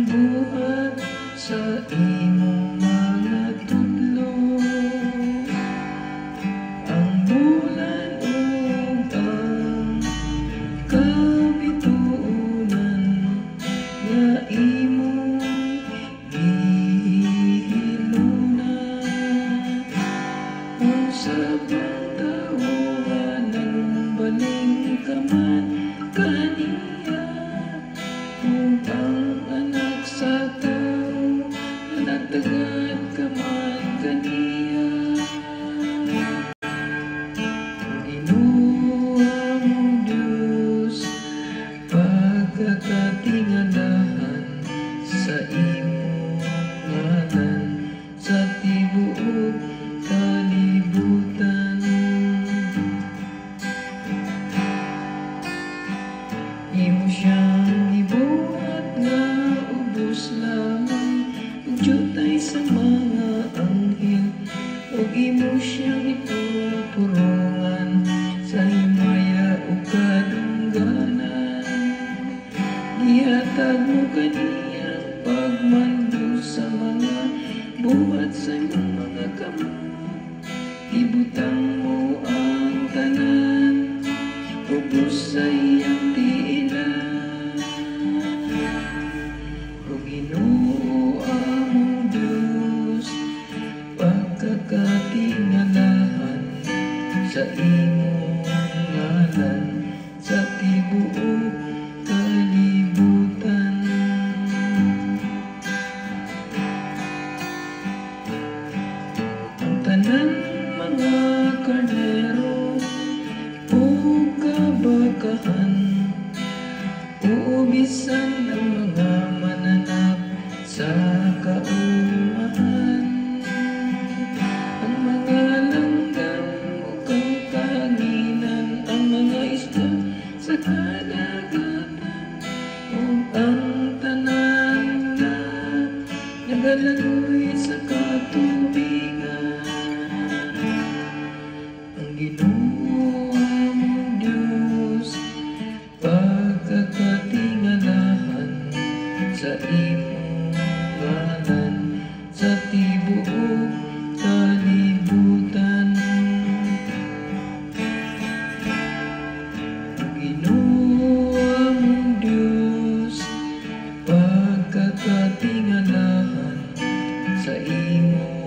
Buhat sa imong mga tudlo. Ang bulan ug ang kabituonan nga imong gihilunan. Unsa bang tawo nga nanumbaling ka man kaniya, ug ang anak sa tawo nga nagtagad ka man kaniya? Ginoo among Dios, pagkakatingalahan sa imong ngalan sa tibuok kalibutan. Imo siyang gibuhat nga ubos lamang ug dyutay sa mga anghel, ug imo siyang gipurong-purongan sa himaya ug kadungganan. Gihatag mo kaniya ang pagmando sa mga buhat sa imong mga kamot. Gibutang mo ang tanan ubos sa iyang tiilan. O Ginoo among Dios, pagkakatingalahan sa imong ngalan sa tibuok kalibutan. Ang tanan mga karnero ug kabakahan, uubisan ang mga mananap sa kaumahan. Ang mga langgam ug ang kahanginan, ang mga isda sa kadagatan, ug ang tanan nga nagalangoy sa katubigan. Ang Ginoo among Dios, pagkakatingalahan sa imong ngalan sa tibuok kalibutan. Ang Ginoo among Dios, pagkakatingalahan sa imong